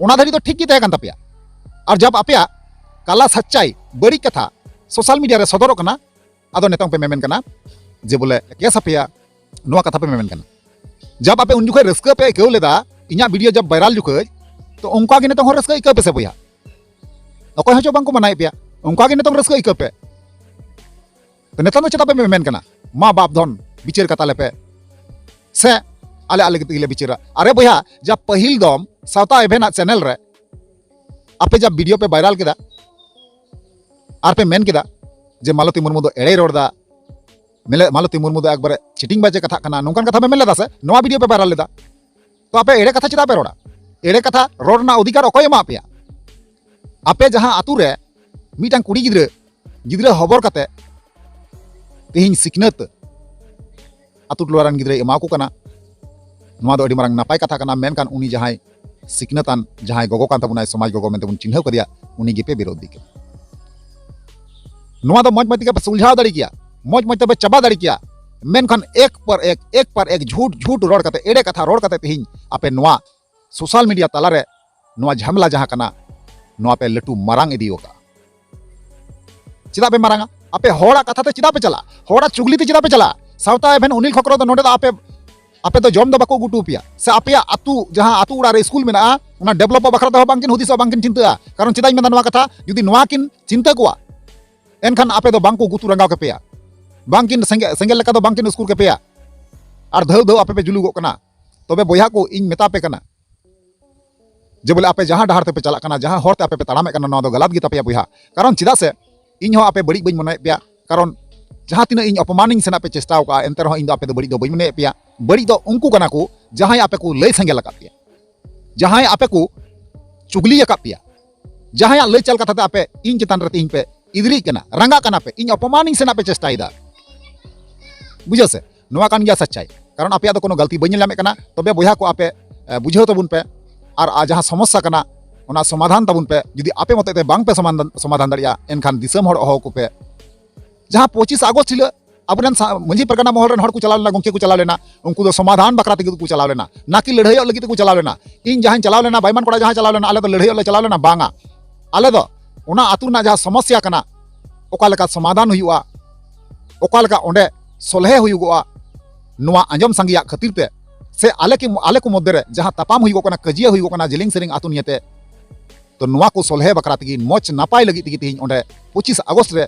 ᱚᱱᱟ ᱫᱷᱟᱹᱨᱤᱡ ᱫᱚ ᱴᱷᱤᱠ ᱜᱮ ᱛᱟᱦᱮᱸ ᱠᱟᱱ ᱛᱟᱯᱮᱭᱟ᱾ ᱟᱨ ᱡᱟᱵ ᱟᱯᱮᱭᱟᱜ ᱠᱟᱞᱟ ᱥᱟᱪᱪᱟᱭ ᱵᱟᱹᱲᱤᱡ ᱠᱟᱛᱷᱟ social media ᱨᱮ ᱥᱚᱫᱚᱨᱚᱜ ᱠᱟᱱᱟ, ᱟᱫᱚ ᱱᱤᱛᱚᱝ ᱯᱮ ᱢᱮᱢᱮᱱ ᱠᱟᱱᱟ ᱡᱮ ᱵᱚᱞᱮ case ᱟᱯᱮᱭᱟ, ᱱᱚᱣᱟ ᱠᱟᱛᱷᱟ ᱯᱮ ᱢᱮᱢᱮᱱ ᱠᱟᱱᱟ᱾ ᱡᱟᱵ ᱟᱯᱮ ᱩᱱ ᱡᱚᱠᱷᱚᱱ ᱨᱟᱹᱥᱠᱟᱹ ᱯᱮ ᱟᱹᱭᱠᱟᱹᱣ ᱞᱮᱫᱟ ᱤᱧᱟᱹᱜ video ᱡᱟᱵ viral ᱡᱚᱠᱷᱚᱡ, ᱛᱚ ᱚᱱᱠᱟ ᱜᱮ ᱱᱤᱛᱚᱝ ᱦᱚᱸ ᱨᱟᱹᱥᱠᱟᱹ ᱟᱹᱭᱠᱟᱹᱣ ᱯᱮ ᱥᱮ ᱵᱚᱭᱦᱟ᱾ ᱚᱠᱚᱭ ᱦᱚᱸ ᱪᱚ ᱵᱟᱝ ᱠᱚ ᱢᱟᱱᱟᱭᱮᱫ ᱯᱮᱭᱟ, ᱚᱱᱠᱟ ᱜᱮ ᱱᱤᱛᱚᱝ ᱨᱟᱹᱥᱠᱟᱹ ᱟᱹᱭᱠᱟᱹᱣ ᱯᱮ᱾ ᱛᱚ ᱱᱤᱛᱚᱝ ᱫᱚ ᱪᱮᱫᱟᱜ ᱯᱮ ᱢᱮᱢᱮᱱ ᱠᱟᱱᱟ? ᱢᱟ ᱵᱟᱯ ᱫᱷᱚᱱ ᱵᱤᱪᱟᱹᱨ ᱠᱟᱛᱟ ᱞᱮᱯᱮ, ᱥᱮ ᱟᱞᱮ ᱟᱞᱮ ᱛᱮᱜᱮ ᱞᱮ ᱵᱤᱪᱟᱹᱨᱟ᱾ ᱟᱨᱮ ᱵᱚᱭᱦᱟ, ᱡᱟ ᱯᱟᱹᱦᱤᱞ ᱫᱚᱢ ᱥᱟᱶᱛᱟ ᱮᱵᱷᱮᱱᱟᱜ channel ᱨᱮ ᱟᱯᱮ ᱡᱟ video ᱯᱮ viral ᱠᱮᱫᱟ ᱟᱨ ᱯᱮ ᱢᱮᱱ ᱠᱮᱫᱟ ᱡᱮ ᱢᱟᱞᱚᱛᱤ ᱢᱩᱨᱢᱩ ᱫᱚ ᱮᱲᱮᱭ ᱨᱚᱲ ᱮᱫᱟ, ᱢᱮᱞᱮ-, ᱢᱟᱞᱚᱛᱤ ᱢᱩᱨᱢᱩ ᱫᱚ ᱮᱠᱵᱟᱨᱮ ᱪᱤᱴᱤᱝ ᱵᱟᱡᱮ ᱠᱟᱛᱷᱟᱜ ᱠᱟᱱᱟ, ᱱᱚᱝᱠᱟᱱ ᱠᱟᱛᱷᱟ ᱯᱮ ᱢᱮᱱ ᱞᱮᱫᱟ ᱥᱮ? ᱱᱚᱣᱟ video ᱯᱮ viral ᱞᱮᱫᱟ, ᱛᱚ ᱟᱯᱮ ᱮᱲᱮ ᱠᱟᱛᱷᱟ ᱪᱮᱫᱟᱜ ᱯᱮ ᱨᱚᱲᱟ? ᱮᱲᱮ ᱠᱟᱛᱷᱟ ᱨᱚᱲ ᱨᱮᱱᱟᱜ ᱚᱫᱷᱤᱠᱟᱨ ᱚᱠᱚᱭ ᱮᱢᱟ ᱯᱮᱭᱟ? ᱟᱯᱮ ᱡᱟᱦᱟᱸ ᱟᱹᱛᱩ ᱨᱮ ᱢᱤᱫᱴᱟᱝ ᱠᱩᱲᱤ ᱜᱤᱫᱽᱨᱟᱹ, ᱜᱤᱫᱽᱨᱟᱹ ᱦᱚᱵᱚᱨ ᱠᱟᱛᱮ ᱛᱮᱦᱮᱧ ᱥᱤᱠᱷᱱᱟᱹᱛ ᱟᱹᱛᱩ ᱴᱚᱞᱟ ᱨᱮᱱ ᱜᱤᱫᱽᱨᱟᱹᱭ ᱮᱢᱟ ᱠᱚ ᱠᱟᱱᱟ, ᱱᱚᱣᱟ ᱫᱚ ᱟᱹᱰᱤ ᱢᱟᱨᱟᱝ ᱱᱟᱯᱟᱭ ᱠᱟᱛᱷᱟ ᱠᱟᱱᱟ᱾ ᱢᱮᱱᱠᱷᱟᱱ ᱩᱱᱤ ᱡᱟᱦᱟᱸᱭ ᱥᱤᱠᱷᱱᱟᱹᱛᱟᱱ, ᱡᱟᱦᱟᱸᱭ ᱜᱚᱜᱚ ᱠᱟᱱ ᱛᱟᱵᱚᱱᱟᱭ, ᱥᱚᱢᱟᱡᱽ ᱜᱚᱜᱚ ᱢᱮᱱᱛᱮ ᱵᱚᱱ ᱪᱤᱱᱦᱟᱹᱣ ᱠᱟᱫᱮᱭᱟ, ᱩᱱᱤ ᱜᱮᱯᱮ ᱵᱤᱨᱳᱫᱷᱤ ᱠᱟᱱᱟ᱾ ᱱᱚᱣᱟ ᱫᱚ ᱢᱚᱡᱽ ᱢᱚᱡᱽ ᱛᱮᱜᱮ ᱯᱮ ᱥᱩᱞᱡᱷᱟᱣ ᱫᱟᱲᱮ ᱠᱮᱭᱟ, ᱢᱚᱡᱽ ᱢᱚᱡᱽ ᱛᱮᱯᱮ ᱪᱟᱵᱟ ᱫᱟᱲᱮ ᱠᱮᱭᱟ, ᱢᱮᱱᱠᱷᱟᱱ ᱮᱠ ᱯᱚᱨ ᱮᱠ, ᱮᱠ ᱯᱚᱨ ᱮᱠ ᱡᱷᱩᱴ ᱡᱷᱩᱴ ᱨᱚᱲ ᱠᱟᱛᱮ, ᱮᱲᱮ ᱠᱟᱛᱷᱟ ᱨᱚᱲ ᱠᱟᱛᱮ ᱛᱮᱦᱮᱧ ᱟᱯᱮ ᱱᱚᱣᱟ social media ᱛᱟᱞᱟᱨᱮ ᱱᱚᱣᱟ ᱡᱷᱟᱢᱮᱞᱟ ᱡᱟᱦᱟᱸ ᱠᱟᱱᱟ, ᱱᱚᱣᱟ ᱯᱮ ᱞᱟᱹᱴᱩ ᱢᱟᱨᱟᱝ ᱤᱫᱤ ᱟᱠᱟᱫᱼᱟ᱾ ᱪᱮᱫᱟᱜ ᱯᱮ ᱢᱟᱨᱟᱝᱟ? ᱟᱯᱮ ᱦᱚᱲᱟᱜ ᱠᱟᱛᱷᱟ ᱛᱮ ᱪᱮᱫᱟᱜ ᱯᱮ ᱪᱟᱞᱟᱜᱼᱟ? ᱦᱚᱲᱟᱜ ᱪᱩᱜᱽᱞᱤ ᱛᱮ ᱪᱮᱫᱟᱜ ᱯᱮ ᱪᱟᱞᱟᱜᱼᱟ? ᱥᱟᱶᱛᱟ ᱮᱵᱷᱮᱱ ᱚᱱᱤᱞ ᱠᱷᱚᱠᱨᱚ ᱫᱚ ᱱᱚᱰᱮ ᱫᱚ ᱟᱯᱮ, ᱟᱯᱮ ᱫᱚ ᱡᱚᱢ ᱫᱚ ᱵᱟᱠᱚ ᱟᱹᱜᱩ ᱦᱚᱴᱚ ᱟᱯᱮᱭᱟ, ᱥᱮ ᱟᱯᱮᱭᱟᱜ ᱟᱹᱛᱩ, ᱡᱟᱦᱟᱸ ᱟᱹᱛᱩ ᱚᱲᱟᱜ ᱨᱮ ᱥᱠᱩᱞ ᱢᱮᱱᱟᱜᱼᱟ, ᱚᱱᱟ developᱚᱜ ᱵᱟᱠᱷᱨᱟ ᱛᱮᱦᱚᱸ ᱵᱟᱝᱠᱤᱱ ᱦᱩᱫᱤᱥᱚᱜᱼᱟ, ᱵᱟᱝᱠᱤᱱ ᱪᱤᱱᱛᱟᱹᱜᱼᱟ᱾ ᱠᱟᱨᱚᱱ ᱪᱮᱫᱟᱜ ᱤᱧ ᱢᱮᱱᱫᱟ ᱱᱚᱣᱟ ᱠᱟᱛᱷᱟ, ᱡᱩᱫᱤ ᱱᱚᱣᱟ ᱠᱤᱱ ᱪᱤᱱᱛᱟᱹ ᱠᱚᱣᱟ, ᱮᱱᱠᱷᱟᱱ ᱟᱯᱮ ᱫᱚ ᱵᱟᱝᱠᱚ ᱜᱩᱛᱩ ᱨᱟᱸᱜᱟᱣ ᱠᱮᱯᱮᱭᱟ, ᱵᱟᱝᱠᱤᱱ ᱥᱮᱸᱜᱮᱞ, ᱥᱮᱸᱜᱮᱞ ᱞᱮᱠᱟ ᱫᱚ ᱵᱟᱝᱠᱤᱱ ᱩᱥᱠᱩᱨ ᱠᱮᱯᱮᱭᱟ᱾ ᱟᱨ ᱫᱷᱟᱹᱣ ᱫᱷᱟᱹᱣ ᱟᱯᱮ ᱯᱮ ᱡᱩᱞᱩᱜᱚᱜ ᱠᱟᱱᱟ᱾ ᱛᱚᱵᱮ ᱵᱚᱭᱦᱟ ᱠᱚ, ᱤᱧ ᱢᱮᱛᱟ ᱯᱮ ᱠᱟᱱᱟ, ᱡᱮ ᱵᱚᱞᱮ ᱟᱯᱮ ᱡᱟᱦᱟᱸ ᱰᱟᱦᱟᱨ ᱛᱮᱯᱮ ᱪᱟᱞᱟᱜ ᱠᱟᱱᱟ, ᱡᱟᱦᱟᱸ ᱦᱚᱨ ᱛᱮ ᱟᱯᱮ ᱯᱮ ᱛᱟᱲᱟᱢᱮᱫ ᱠᱟᱱᱟ, ᱱᱚᱣᱟ ᱫᱚ ᱜᱟᱞᱟᱛ ᱜᱮ ᱛᱟᱯᱮᱭᱟ ᱵᱚᱭᱦᱟ᱾ ᱠᱟᱨᱚᱱ ᱪᱮᱫᱟᱜ ᱥᱮ ᱤᱧ ᱦᱚᱸ ᱟᱯᱮ ᱵᱟᱹᱲᱤᱡ ᱵᱟᱹᱧ ᱢᱚᱱᱮᱭᱮᱫ ᱯᱮᱭᱟ, ᱠᱟᱨᱚᱱ ᱡᱟᱦᱟᱸ ᱛᱤᱱᱟᱹᱜ ᱤᱧ ᱚᱯᱚᱢᱟᱱᱤᱧ ᱥᱮᱱᱟᱜ ᱯᱮ ᱪᱮᱥᱴᱟ ᱟᱠᱟᱫᱼᱟ, ᱮᱱᱛᱮ ᱨᱮᱦᱚᱸ ᱤᱧ ᱫᱚ ᱟᱯᱮ ᱫᱚ ᱵᱟᱹᱲᱤᱡ ᱫᱚ ᱵᱟᱹᱧ ᱢᱚᱱᱮᱭᱮᱫ ᱯᱮᱭᱟ᱾ ᱵᱟᱹᱲᱤᱡ ᱫᱚ ᱩᱱᱠᱩ ᱠᱟᱱᱟ ᱠᱚ ᱡᱟᱦᱟᱸᱭ ᱟᱯᱮ ᱠᱚ ᱞᱟᱹᱭ ᱥᱮᱸᱜᱮᱞ ᱟᱠᱟᱫ ᱯᱮᱭᱟ᱾ ᱡᱟᱦᱟᱸᱭ ᱟᱯᱮ ᱠᱚ ᱪᱩᱜᱽᱞᱤ ᱟᱠᱟᱫ ᱯᱮᱭᱟ, ᱡᱟᱦᱟᱸᱭᱟᱜ ᱞᱟᱹᱭ ᱪᱟᱞ ᱠᱟᱛᱷᱟ ᱛᱮ ᱟᱯᱮ ᱤᱧ ᱪᱮᱛᱟᱱ ᱨᱮ ᱛᱮᱦᱮᱧ ᱯᱮ ᱤᱫᱨᱤᱜ ᱠᱟᱱᱟ, ᱨᱟᱸᱜᱟᱜ ᱠᱟᱱᱟ ᱯᱮ, ᱤᱧ ᱚᱯᱚᱢᱟᱱᱤᱧ ᱥᱮᱱᱟᱜ ᱯᱮ ᱪᱮᱥᱴᱟᱭᱮᱫᱟ, ᱵᱩᱡᱷᱟᱹᱣ ᱥᱮ? ᱱᱚᱣᱟ ᱠᱟᱱ ᱜᱮᱭᱟ ᱥᱟᱪᱪᱟᱭ᱾ ᱠᱟᱨᱚᱱ ᱟᱯᱮᱭᱟᱜ ᱫᱚ ᱠᱳᱱᱳ ᱜᱟᱞᱛᱤ ᱵᱟᱹᱧ ᱧᱮᱞ ᱧᱟᱢᱮᱫ ᱠᱟᱱᱟ᱾ ᱛᱚᱵᱮ ᱵᱚᱭᱦᱟ ᱠᱚ, ᱟᱯᱮ ᱮ, ᱵᱩᱡᱷᱟᱹᱣ ᱛᱟᱵᱚᱱ ᱯᱮ, ᱟᱨ ᱟ, ᱡᱟᱦᱟᱸ ᱥᱚᱢᱚᱥᱥᱟ ᱠᱟᱱᱟ, ᱚᱱᱟ ᱥᱚᱢᱟᱫᱷᱟᱱ ᱛᱟᱵᱚᱱ ᱯᱮ᱾ ᱡᱩᱫᱤ ᱟᱯᱮ ᱢᱚᱛᱚ ᱛᱮ ᱵᱟᱝ ᱯᱮ ᱥᱚᱢᱟᱫᱷᱟᱱ, ᱥᱚᱢᱟᱫᱷᱟᱱ ᱫᱟᱲᱮᱭᱟᱜᱼᱟ, ᱮᱱᱠᱷᱟᱱ ᱫᱤᱥᱚᱢ ᱦᱚᱲ ᱦᱚᱦᱚ ᱠᱚᱯᱮ᱾ ᱡᱟᱦᱟᱸ ᱯᱚᱸᱪᱤᱥ ᱟᱜᱚᱥᱴ ᱦᱤᱞᱳᱜ ᱟᱵᱚᱨᱮᱱ ᱥᱟ-, ᱢᱟᱹᱡᱷᱤ ᱯᱟᱨᱜᱟᱱᱟ ᱢᱚᱦᱚᱞ ᱨᱮᱱ ᱦᱚᱲ ᱠᱚ ᱪᱟᱞᱟᱣ ᱞᱮᱱᱟ, ᱜᱚᱢᱠᱮ ᱠᱚ ᱪᱟᱞᱟᱣ ᱞᱮᱱᱟ, ᱩᱱᱠᱩ ᱫᱚ ᱥᱚᱢᱟᱫᱷᱟᱱ ᱵᱟᱠᱷᱨᱟ ᱛᱮᱜᱮ ᱠᱚ ᱪᱟᱞᱟᱣ ᱞᱮᱱᱟ, ᱱᱟ ᱠᱤ ᱞᱟᱹᱲᱦᱟᱹᱭᱚᱜ ᱞᱟᱹᱜᱤᱫ ᱛᱮᱠᱚ ᱪᱟᱞᱟᱣ ᱞᱮᱱᱟ᱾ ᱤᱧ ᱡᱟᱦᱟᱸᱧ ᱪᱟᱞᱟᱣ ᱞᱮᱱᱟ, ᱵᱟᱭᱢᱟᱱ ᱠᱚᱲᱟ ᱡᱟᱦᱟᱸᱭ ᱪᱟᱞᱟᱣ ᱞᱮᱱᱟ, ᱟᱞᱮ ᱫᱚ ᱞᱟᱹᱲᱦᱟᱹᱭᱚᱜ ᱞᱮ ᱪᱟᱞᱟᱣ ᱞᱮᱱᱟ? ᱵᱟᱝᱟ᱾ ᱟᱞᱮ ᱫᱚ ᱚᱱᱟ ᱟᱹᱛᱩ ᱨᱮᱱᱟᱜ ᱡᱟᱦᱟᱸ ᱥᱚᱢᱚᱥᱥᱟ ᱠᱟᱱᱟ, ᱚᱠᱟ ᱞᱮᱠᱟ ᱥᱚᱢᱟᱫᱷᱟᱱ ᱦᱩᱭᱩᱜᱼᱟ, ᱚᱠᱟ ᱞᱮᱠᱟ ᱚᱸᱰᱮ ᱥᱚᱞᱦᱮ ᱦᱩᱭᱩᱜᱚᱜᱼᱟ, ᱱᱚᱣᱟ ᱟᱸᱡᱚᱢ ᱥᱟᱸᱜᱮᱭᱟᱜ ᱠᱷᱟᱹᱛᱤᱨ ᱛᱮ, ᱥᱮ ᱟᱞᱮ ᱠᱤ, ᱟᱞᱮ ᱠᱚ ᱢᱚᱫᱽᱫᱷᱮ ᱨᱮ ᱡᱟᱦᱟᱸ ᱛᱟᱯᱟᱢ ᱦᱩᱭᱩᱜᱚᱜ ᱠᱟᱱᱟ, ᱠᱟᱹᱡᱤᱭᱟᱹ ᱦᱩᱭᱩᱜᱚᱜ ᱠᱟᱱᱟ ᱡᱮᱞᱮᱧ ᱥᱮᱨᱮᱧ ᱟᱹᱛᱩ ᱱᱤᱭᱮᱛᱮ, ᱛᱚ ᱱᱚᱣᱟ ᱠᱚ ᱥᱚᱞᱦᱮ ᱵᱟᱠᱷᱨᱟ ᱛᱮᱜᱮ, ᱢᱚᱡᱽ ᱱᱟᱯᱟᱭ ᱞᱟᱹᱜᱤᱫ ᱛᱮᱜᱮ ᱛᱮᱦᱮᱧ ᱚᱸᱰᱮ ᱯᱚᱸᱪᱤᱥ ᱟᱜᱚᱥᱴ ᱨᱮ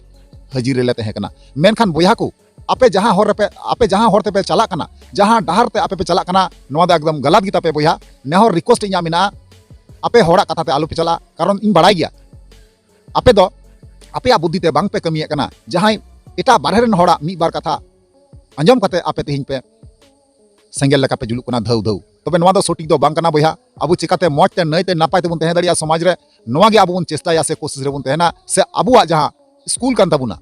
ᱦᱟᱹᱡᱤᱨ ᱨᱮᱞᱮ ᱛᱟᱦᱮᱸ ᱠᱟᱱᱟ᱾ ᱢᱮᱱᱠᱷᱟᱱ ᱵᱚᱭᱦᱟ ᱠᱚ, ᱟᱯᱮ ᱡᱟᱦᱟᱸ ᱦᱚᱨ ᱨᱮᱯᱮ, ᱟᱯᱮ ᱡᱟᱦᱟᱸ ᱦᱚᱨ ᱛᱮᱯᱮ ᱪᱟᱞᱟᱜ ᱠᱟᱱᱟ, ᱡᱟᱦᱟᱸ ᱰᱟᱦᱟᱨ ᱛᱮ ᱟᱯᱮ ᱯᱮ ᱪᱟᱞᱟᱜ ᱠᱟᱱᱟ, ᱱᱚᱣᱟ ᱫᱚ ᱮᱠᱫᱚᱢ ᱜᱟᱞᱟᱛ ᱜᱮ ᱛᱟᱯᱮ ᱵᱚᱭᱦᱟ᱾ ᱱᱮᱦᱚᱨ ᱨᱤᱠᱣᱮᱥᱴ ᱤᱧᱟᱹᱜ ᱢᱮᱱᱟᱜᱼᱟ, ᱟᱯᱮ ᱦᱚᱲᱟᱜ ᱠᱟᱛᱷᱟ ᱛᱮ ᱟᱞᱚ ᱯᱮ ᱪᱟᱞᱟᱜᱼᱟ, ᱠᱟᱨᱚᱱ ᱤᱧ ᱵᱟᱲᱟᱭ ᱜᱮᱭᱟ ᱟᱯᱮ ᱫᱚ ᱟᱯᱮᱭᱟᱜ ᱵᱩᱫᱽᱫᱷᱤ ᱛᱮ ᱵᱟᱝ ᱯᱮ ᱠᱟᱹᱢᱤᱭᱮᱫ ᱠᱟᱱᱟ᱾ ᱡᱟᱦᱟᱸᱭ ᱮᱴᱟᱜ ᱵᱟᱨᱦᱮ ᱨᱮᱱ ᱦᱚᱲᱟᱜ ᱢᱤᱫ ᱵᱟᱨ ᱠᱟᱛᱷᱟ ᱟᱸᱡᱚᱢ ᱠᱟᱛᱮ ᱟᱯᱮ ᱛᱮᱦᱮᱧ ᱯᱮ ᱥᱮᱸᱜᱮᱞ ᱞᱮᱠᱟ ᱯᱮ ᱡᱩᱞᱩᱜ ᱠᱟᱱᱟ ᱫᱷᱟᱹᱣ ᱫᱷᱟᱹᱣ᱾ ᱛᱚᱵᱮ ᱱᱚᱣᱟ ᱫᱚ ᱥᱚᱴᱷᱤᱠ ᱫᱚ ᱵᱟᱝ ᱠᱟᱱᱟ ᱵᱚᱭᱦᱟ᱾ ᱟᱵᱚ ᱪᱤᱠᱟᱛᱮ ᱢᱚᱡᱽ ᱛᱮ ᱱᱟᱹᱭ ᱛᱮ ᱱᱟᱯᱟᱭ ᱛᱮᱵᱚᱱ ᱛᱟᱦᱮᱸ ᱫᱟᱲᱮᱭᱟᱜᱼᱟ ᱥᱚᱢᱟᱡᱽ ᱨᱮ, ᱱᱚᱣᱟ ᱜᱮ ᱟᱵᱚ ᱵᱚᱱ ᱪᱮᱥᱴᱟᱭᱟ ᱥᱮ ᱠᱳᱥᱤᱥ ᱨᱮᱵᱚᱱ ᱛᱟᱦᱮᱱᱟ, ᱥᱮ ᱟᱵᱚᱣᱟᱜ ᱡᱟᱦᱟᱸ ᱥᱠᱩᱞ ᱠᱟᱱ ᱛᱟᱵᱚᱱᱟ,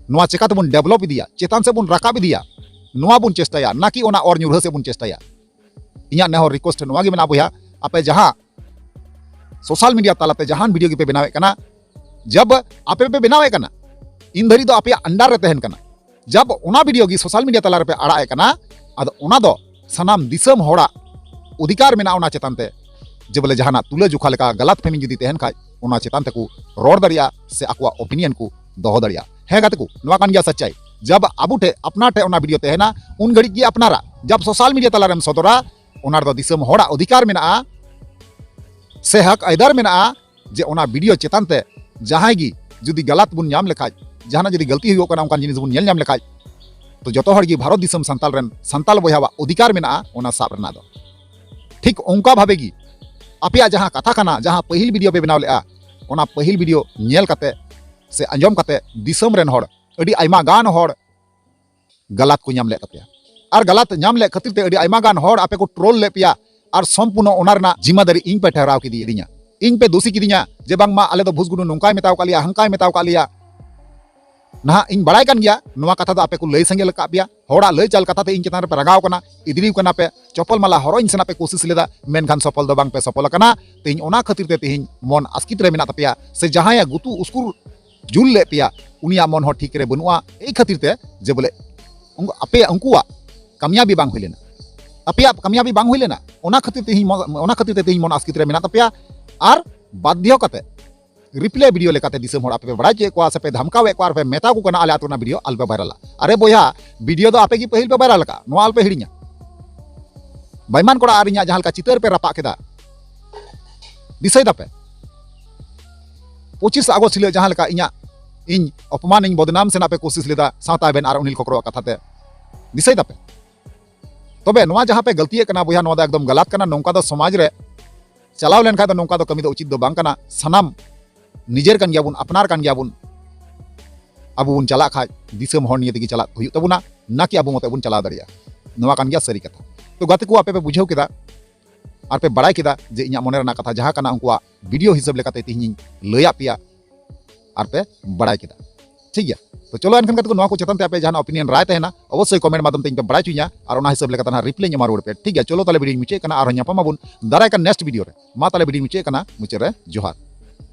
ᱱᱚᱣᱟ ᱪᱤᱠᱟ ᱛᱮᱵᱚᱱ ᱰᱮᱵᱷᱞᱚᱯ ᱤᱫᱤᱭᱟ, ᱪᱮᱛᱟᱱ ᱥᱮᱫ ᱵᱚᱱ ᱨᱟᱠᱟᱵ ᱤᱫᱤᱭᱟ, ᱱᱚᱣᱟ ᱵᱚᱱ ᱪᱮᱥᱴᱟᱭᱟ, ᱱᱟᱠᱤ ᱚᱱᱟ ᱚᱨ ᱧᱩᱨᱦᱟᱹ ᱥᱮᱫ ᱵᱚᱱ ᱪᱮᱥᱴᱟᱭᱟ᱾ ᱤᱧᱟᱹᱜ ᱱᱮᱦᱚᱨ ᱨᱤᱠᱣᱮᱥᱴ ᱱᱚᱣᱟ ᱜᱮ ᱢᱮᱱᱟᱜᱼᱟ ᱵᱚᱭᱦᱟ, ᱟᱯᱮ ᱡᱟᱦᱟᱸ ᱥᱳᱥᱟᱞ ᱢᱤᱰᱤᱭᱟ ᱛᱟᱞᱟᱛᱮ ᱡᱟᱦᱟᱱ ᱵᱷᱤᱰᱤᱭᱳ ᱜᱮᱯᱮ ᱵᱮᱱᱟᱣᱮᱫ ᱠᱟᱱᱟ, ᱡᱟᱵ ᱟᱯᱮ ᱯᱮ ᱵᱮᱱᱟᱣᱮᱫ ᱠᱟᱱᱟ, ᱤᱱ ᱫᱷᱟᱹᱨᱤᱡ ᱫᱚ ᱟᱯᱮᱭᱟᱜ ᱟᱱᱰᱟᱨ ᱨᱮ ᱛᱟᱦᱮᱱ ᱠᱟᱱᱟ᱾ ᱡᱟᱵ ᱚᱱᱟ ᱵᱷᱤᱰᱤᱭᱳ ᱜᱮ ᱥᱳᱥᱟᱞ ᱢᱤᱰᱤᱭᱟ ᱛᱟᱞᱟ ᱨᱮᱯᱮ ᱟᱲᱟᱜ ᱮᱫ ᱠᱟᱱᱟ, ᱟᱫᱚ ᱚᱱᱟ ᱫᱚ ᱥᱟᱱᱟᱢ ᱫᱤᱥᱚᱢ ᱦᱚᱲᱟᱜ ᱚᱫᱷᱤᱠᱟᱨ ᱢᱮᱱᱟᱜᱼᱟ ᱚᱱᱟ ᱪᱮᱛᱟᱱ ᱛᱮ, ᱡᱮ ᱵᱚᱞᱮ ᱡᱟᱦᱟᱱᱟᱜ ᱛᱩᱞᱟᱹ ᱡᱚᱠᱷᱟ ᱞᱮᱠᱟ ᱜᱟᱞᱟᱛ ᱯᱷᱮᱢᱤ ᱡᱩᱫᱤ ᱛᱟᱦᱮᱱ ᱠᱷᱟᱡ, ᱚᱱᱟ ᱪᱮᱛᱟᱱ ᱛᱮᱠᱚ ᱨᱚᱲ ᱫᱟᱲᱮᱭᱟᱜᱼᱟ ᱥᱮ ᱟᱠᱚᱣᱟᱜ ᱳᱯᱤᱱᱤᱭᱚᱱ ᱠᱚ ᱫᱚᱦᱚ ᱫᱟᱲᱮᱭᱟᱜᱼᱟ᱾ ᱦᱮᱸ ᱜᱟᱛᱮ ᱠᱚ, ᱱᱚᱣᱟ ᱠᱟᱱ ᱜᱮᱭᱟ ᱥᱟᱪᱪᱟᱭ᱾ ᱡᱟᱵ ᱟᱵᱚ ᱴᱷᱮᱡ ᱟᱯᱱᱟᱨ ᱴᱷᱮᱡ ᱚᱱᱟ ᱵᱷᱤᱰᱤᱭᱳ ᱛᱟᱦᱮᱱᱟ, ᱩᱱ ᱜᱷᱟᱹᱲᱤᱡ ᱜᱮ ᱟᱯᱱᱟᱨᱟᱜ᱾ ᱡᱟᱵ ᱥᱳᱥᱟᱞ ᱢᱤᱰᱤᱭᱟ ᱛᱟᱞᱟ ᱨᱮᱢ ᱥᱚᱫᱚᱨᱟ, ᱚᱱᱟ ᱨᱮᱫᱚ ᱫᱤᱥᱚᱢ ᱦᱚᱲᱟᱜ ᱚᱫᱷᱤᱠᱟᱨ ᱢᱮᱱᱟᱜᱼᱟ ᱥᱮ ᱦᱚᱠ ᱟᱹᱭᱫᱟᱹᱨ ᱢᱮᱱᱟᱜᱼᱟ ᱡᱮ ᱚᱱᱟ ᱵᱷᱤᱰᱤᱭᱳ ᱪᱮᱛᱟᱱ ᱛᱮ ᱡᱟᱦᱟᱸᱭ ᱜᱮ ᱡᱩᱫᱤ ᱜᱟᱞᱟᱛ ᱵᱚᱱ ᱧᱟᱢ ᱞᱮᱠᱷᱟᱡ, ᱡᱟᱦᱟᱱᱟᱜ ᱡᱩᱫᱤ ᱜᱟᱹᱞᱛᱤ ᱦᱩᱭᱩᱜ ᱠᱟᱱᱟ, ᱚᱱᱠᱟᱱ ᱡᱤᱱᱤᱥ ᱵᱚᱱ ᱧᱮᱞ ᱧᱟᱢ ᱞᱮᱠᱷᱟᱡ, ᱛᱚ ᱡᱚᱛᱚ ᱦᱚᱲ ᱜᱮ ᱵᱷᱟᱨᱚᱛ ᱫᱤᱥᱚᱢ ᱥᱟᱱᱛᱟᱞ ᱨᱮᱱ ᱥᱟᱱᱛᱟᱞ ᱵᱚᱭᱦᱟᱣᱟᱜ ᱚᱫᱷᱤᱠᱟᱨ ᱢᱮᱱᱟᱜᱼᱟ ᱚᱱᱟ ᱥᱟᱵ ᱨᱮᱱᱟᱜ ᱫᱚ᱾ ᱴᱷᱤᱠ ᱚᱱᱠᱟ ᱵᱷᱟᱵᱮ ᱜᱮ ᱟᱯᱮᱭᱟᱜ ᱡᱟᱦᱟᱸ ᱠᱟᱛᱷᱟ ᱠᱟᱱᱟ, ᱡᱟᱦᱟᱸ ᱯᱟᱹᱦᱤᱞ ᱵᱷᱤᱰᱤᱭᱳ ᱯᱮ ᱵᱮᱱᱟᱣ ᱞᱮᱜᱼᱟ, ᱚᱱᱟ ᱯᱟᱹᱦᱤᱞ ᱵᱷᱤᱰᱤᱭᱳ ᱧᱮᱞ ᱠᱟᱛᱮ ᱥᱮ ᱟᱸᱡᱚᱢ ᱠᱟᱛᱮ ᱫᱤᱥᱚᱢ ᱨᱮᱱ ᱦᱚᱲ, ᱟᱹᱰᱤ ᱟᱭᱢᱟ ᱜᱟᱱ ᱦᱚᱲ ᱜᱟᱞᱟᱛ ᱠᱚ ᱧᱟᱢ ᱞᱮᱫ ᱛᱟᱯᱮᱭᱟ᱾ ᱟᱨ ᱜᱟᱞᱟᱛ ᱧᱟᱢ ᱞᱮᱫ ᱠᱷᱟᱹᱛᱤᱨ ᱛᱮ ᱟᱹᱰᱤ ᱟᱭᱢᱟ ᱜᱟᱱ ᱦᱚᱲ ᱟᱯᱮ ᱠᱚ ᱴᱨᱳᱞ ᱞᱮᱫ ᱯᱮᱭᱟ, ᱟᱨ ᱥᱚᱢᱯᱩᱨᱱᱚ ᱚᱱᱟ ᱨᱮᱱᱟᱜ ᱡᱤᱢᱟᱫᱟᱨᱤ ᱤᱧ ᱯᱮ ᱴᱷᱮᱦᱨᱟᱣ ᱠᱮᱫᱤᱧᱟ᱾ ᱤᱧ ᱯᱮ ᱫᱳᱥᱤ ᱠᱤᱫᱤᱧᱟ ᱡᱮ ᱵᱟᱝᱢᱟ ᱟᱞᱮ ᱫᱚ ᱵᱷᱩᱥᱜᱩᱰᱩ ᱱᱚᱝᱠᱟᱭ ᱢᱮᱛᱟᱣ ᱠᱟᱜ ᱞᱮᱭᱟ, ᱦᱟᱝᱠᱟᱭ ᱢᱮᱛᱟᱣ ᱠᱟᱜ ᱞᱮᱭᱟ᱾ ᱱᱟᱦᱟᱜ ᱤᱧ ᱵᱟᱲᱟᱭ ᱠᱟᱱ ᱜᱮᱭᱟ ᱱᱚᱣᱟ ᱠᱟᱛᱷᱟ ᱫᱚ ᱟᱯᱮ ᱠᱚ ᱞᱟᱹᱭ ᱥᱟᱸᱜᱮ ᱞᱟᱠᱟᱫ ᱯᱮᱭᱟ, ᱦᱚᱲᱟᱜ ᱞᱟᱹᱭ ᱪᱟᱞ ᱠᱟᱛᱷᱟ ᱛᱮ ᱤᱧ ᱪᱮᱛᱟᱱ ᱨᱮᱯᱮ ᱨᱟᱸᱜᱟᱣ ᱠᱟᱱᱟ, ᱤᱫᱨᱤᱣ ᱠᱟᱱᱟ ᱯᱮ, ᱪᱚᱯᱚᱞ ᱢᱟᱞᱟ ᱦᱚᱨᱚᱜ ᱤᱧ ᱥᱮᱱᱟᱜ ᱯᱮ ᱠᱳᱥᱤᱥ ᱞᱮᱫᱟ, ᱢᱮᱱᱠᱷᱟᱱ ᱥᱚᱯᱷᱚᱞ ᱫᱚ ᱵᱟᱝ ᱯᱮ ᱥᱚᱯᱷᱚᱞ ᱟᱠᱟᱱᱟ᱾ ᱛᱮᱦᱮᱧ ᱚᱱᱟ ᱠᱷᱟᱹᱛᱤᱨ ᱛᱮ ᱛᱮᱦᱮᱧ ᱢᱚᱱ ᱟᱥᱠᱤᱛ ᱨᱮ ᱢᱮᱱᱟᱜ ᱛᱟᱯᱮᱭᱟ, ᱥᱮ ᱡᱟᱦᱟᱸᱭᱮ ᱜᱩᱛᱩ ᱩᱥᱠᱩᱨ ᱡᱩᱞ ᱞᱮᱫ ᱯᱮᱭᱟ ᱩᱱᱤᱭᱟᱜ ᱢᱚᱱ ᱦᱚᱸ ᱴᱷᱤᱠ ᱨᱮ ᱵᱟᱹᱱᱩᱜᱼᱟ᱾ ᱮᱭ ᱠᱷᱟᱹᱛᱤᱨ ᱛᱮ ᱡᱮ ᱵᱚᱞᱮ ᱩᱱᱠᱩ ᱟᱯᱮ ᱩᱱᱠᱩᱣᱟᱜ ᱠᱟᱢᱭᱟᱵᱤ ᱵᱟᱝ ᱦᱩᱭ ᱞᱮᱱᱟ, ᱟᱯᱮᱭᱟᱜ ᱠᱟᱢᱭᱟᱵᱤ ᱵᱟᱝ ᱦᱩᱭ ᱞᱮᱱᱟ, ᱚᱱᱟ ᱠᱷᱟᱹᱛᱤᱨ ᱛᱮ ᱛᱮᱦᱮᱧ ᱢᱚ-, ᱚᱱᱟ ᱠᱷᱟᱹᱛᱤᱨ ᱛᱮ ᱛᱮᱦᱮᱧ ᱢᱚᱱ ᱟᱥᱠᱤᱛ ᱨᱮ ᱢᱮᱱᱟᱜ ᱛᱟᱯᱮᱭᱟ᱾ ᱟᱨ ᱵᱟᱫᱽᱫᱷᱚ ᱠᱟᱛᱮ ᱨᱤᱯᱞᱮ ᱵᱷᱤᱰᱤᱭᱳ ᱞᱮᱠᱟᱛᱮ ᱫᱤᱥᱚᱢ ᱦᱚᱲ ᱟᱯᱮ ᱯᱮ ᱵᱟᱲᱟᱭ ᱦᱚᱪᱚᱭᱮᱫ ᱠᱚᱣᱟ ᱥᱮ ᱯᱮ ᱫᱷᱟᱢᱠᱟᱣᱮᱫ ᱠᱚᱣᱟ ᱟᱨ ᱯᱮ ᱢᱮᱛᱟ ᱠᱚ ᱠᱟᱱᱟ ᱟᱞᱮ ᱟᱹᱛᱩ ᱨᱮᱱᱟᱜ ᱵᱷᱤᱰᱤᱭᱳ ᱟᱞᱚᱯᱮ ᱵᱷᱟᱭᱨᱟᱞᱟ᱾ ᱟᱨᱮ ᱵᱚᱭᱦᱟ, ᱵᱷᱤᱰᱤᱭᱳ ᱫᱚ ᱟᱯᱮ ᱜᱮ ᱯᱟᱹᱦᱤᱞ ᱯᱮ ᱵᱷᱟᱭᱨᱟᱞ ᱟᱠᱟᱫ, ᱱᱚᱣᱟ ᱟᱞᱚᱯᱮ ᱦᱤᱲᱤᱧᱟ᱾ ᱵᱟᱭᱢᱟᱱ ᱠᱚᱲᱟ ᱟᱨ ᱤᱧᱟᱹᱜ ᱡᱟᱦᱟᱸ ᱞᱮᱠᱟ ᱪᱤᱛᱟᱹᱨ ᱯᱮ ᱨᱟᱯᱟᱜ ᱠᱮᱫᱟ, ᱫᱤᱥᱟᱹᱭ ᱫᱟᱯᱮ? ᱯᱚᱸᱪᱤᱥ ᱟᱜᱚᱥᱴ ᱦᱤᱞᱳᱜ ᱡᱟᱦᱟᱸ ᱞᱮᱠᱟ ᱤᱧᱟᱹᱜ, ᱤᱧ ᱚᱯᱚᱢᱟᱱ, ᱤᱧ ᱵᱚᱫᱱᱟᱢ ᱥᱮᱱᱟᱜ ᱯᱮ ᱠᱳᱥᱤᱥ ᱞᱮᱫᱟ ᱥᱟᱶᱛᱟ ᱟᱵᱮᱱ ᱟᱨ ᱚᱱᱤᱞ ᱠᱚᱠᱨᱚᱣᱟᱜ ᱠᱟᱛᱷᱟ ᱛᱮ, ᱫᱤᱥᱟᱹᱭ ᱫᱟᱯᱮ? ᱛᱚᱵᱮ ᱱᱚᱣᱟ ᱡᱟᱦᱟᱸ ᱯᱮ ᱜᱟᱹᱞᱛᱤᱭᱮᱫ ᱠᱟᱱᱟ ᱵᱚᱭᱦᱟ, ᱱᱚᱣᱟ ᱫᱚ ᱮᱠᱫᱚᱢ ᱜᱟᱞᱟᱛ ᱠᱟᱱᱟ᱾ ᱱᱚᱝᱠᱟ ᱫᱚ ᱥᱚᱢᱟᱡᱽ ᱨᱮ ᱪᱟᱞᱟᱣ ᱞᱮᱱᱠᱷᱟᱱ ᱫᱚ ᱱᱚᱝᱠᱟ ᱫᱚ ᱠᱟᱹᱢᱤ ᱫᱚ ᱩᱪᱤᱛ ᱫᱚ ᱵᱟᱝ ᱠᱟᱱᱟ᱾ ᱥᱟᱱᱟᱢ ᱱᱤᱡᱮᱨ ᱠᱟᱱ ᱜᱮᱭᱟᱵᱚᱱ, ᱟᱯᱱᱟᱨ ᱠᱟᱱ ᱜᱮᱭᱟᱵᱚᱱ᱾ ᱟᱵᱚ ᱵᱚᱱ ᱪᱟᱞᱟᱜ ᱠᱷᱟᱡ ᱫᱤᱥᱚᱢ ᱦᱚᱲ ᱱᱤᱭᱮ ᱛᱮᱜᱮ ᱪᱟᱞᱟᱜ ᱦᱩᱭᱩᱜ ᱛᱟᱵᱚᱱᱟ, ᱱᱟᱠᱤ ᱟᱵᱚ ᱢᱚᱛᱚ ᱵᱚᱱ ᱪᱟᱞᱟᱣ ᱫᱟᱲᱮᱭᱟᱜᱼᱟ᱾ ᱱᱚᱣᱟ ᱠᱟᱱ ᱜᱮᱭᱟ ᱥᱟᱹᱨᱤ ᱠᱟᱛᱷᱟ᱾ ᱛᱚ ᱜᱟᱛᱮ ᱠᱚ, ᱟᱯᱮ ᱯᱮ ᱵᱩᱡᱷᱟᱹᱣ ᱠᱮᱫᱟ ᱟᱨ ᱯᱮ ᱵᱟᱲᱟᱭ ᱠᱮᱫᱟ ᱡᱮ ᱤᱧᱟᱹᱜ ᱢᱚᱱᱮ ᱨᱮᱱᱟᱜ ᱠᱟᱛᱷᱟ ᱡᱟᱦᱟᱸ ᱠᱟᱱᱟ, ᱩᱱᱠᱩᱣᱟᱜ ᱵᱷᱤᱰᱤᱭᱳ ᱦᱤᱥᱟᱹᱵ ᱞᱮᱠᱟᱛᱮ ᱛᱮᱦᱮᱧᱤᱧ ᱞᱟᱹᱭᱟᱫ ᱯᱮᱭᱟ ᱟᱨ ᱯᱮ ᱵᱟᱲᱟᱭ ᱠᱮᱫᱟ᱾ ᱴᱷᱤᱠ ᱜᱮᱭᱟ, ᱛᱚ ᱪᱚᱞᱚ ᱮᱱᱠᱷᱟᱱ ᱜᱟᱛᱮ ᱠᱚ, ᱱᱚᱣᱟ ᱠᱚ ᱪᱮᱛᱟᱱ ᱛᱮ ᱟᱯᱮ ᱡᱟᱦᱟᱱᱟᱜ ᱚᱯᱤᱱᱤᱭᱚᱱ ᱨᱟᱭ ᱛᱟᱦᱮᱱᱟ, ᱚᱵᱚᱥᱥᱳᱭ ᱠᱚᱢᱮᱱᱴ ᱢᱟᱫᱽᱫᱷᱚᱢ ᱛᱮ ᱤᱧ ᱯᱮ ᱵᱟᱲᱟᱭ ᱦᱚᱪᱚᱧᱟ ᱟᱨ ᱚᱱᱟ ᱦᱤᱥᱟᱹᱵ ᱞᱮᱠᱟᱛᱮ ᱱᱟᱦᱟᱜ ᱨᱤᱯᱞᱟᱭ ᱤᱧ ᱮᱢᱟ ᱨᱩᱣᱟᱹᱲ ᱯᱮ᱾ ᱴᱷᱤᱠ ᱜᱮᱭᱟ, ᱪᱚᱞᱚ ᱛᱟᱦᱞᱮ ᱵᱷᱤᱰᱤᱭᱳᱧ ᱢᱩᱪᱟᱹᱫ ᱠᱟᱱᱟ, ᱟᱨᱦᱚᱸ ᱧᱟᱯᱟᱢ ᱟᱵᱚᱱ ᱫᱟᱨᱟᱭ ᱠᱟᱱ ᱱᱮᱠᱥᱴ ᱵᱷᱤᱰᱤᱭᱳ ᱨᱮ᱾ ᱢᱟ ᱛᱟᱦᱞᱮ ᱵᱷᱤᱰᱤᱭᱳᱧ ᱢᱩᱪᱟᱹᱫ ᱠᱟᱱᱟ, ᱢᱩᱪᱟᱹᱫ ᱨᱮ ᱡᱚᱦᱟᱨ᱾